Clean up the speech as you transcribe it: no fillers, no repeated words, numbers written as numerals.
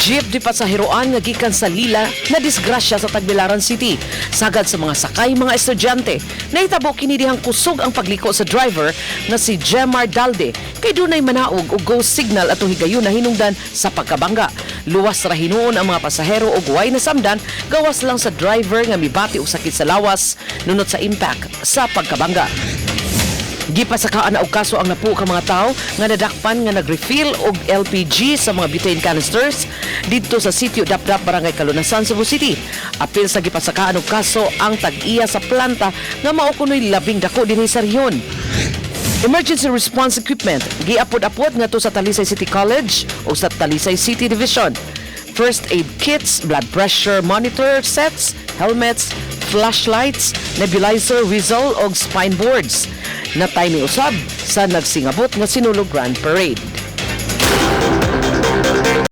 Jeep di pasaheroan nga gikan sa Lila na disgrasya sa Tagbilaran City. Sagad sa mga sakay, mga estudyante. Nahitabo kini dihang kusog ang pagliko sa driver nga si Jemar Dalde kay dunay manaog og go signal atong higayon na hinungdan sa pagkabangga. Luwas ra hinuon ang mga pasahero og way nasamdan, gawas lang sa driver nga mibati og sakit sa lawas nunot sa impact sa pagkabangga. Gipasakaan na og kaso ang napuo ka mga tawo nga nadakpan nga nag-refill og LPG sa mga butane canisters didto sa sitio Dapdap, Barangay Kalunasan, Cebu City. Apil sa gipasakaan og kaso ang tag-iya sa planta nga mao kuno'y labing dako dinhi sa rehiyon. Emergency response equipment giapod-apod ngadto sa Talisay City College o sa Talisay City Division. First aid kits, blood pressure monitor sets, helmets, flashlights, nebulizer, whistle og spine boards. Na timing usab sa nagsingabot nga Sinulog Grand Parade.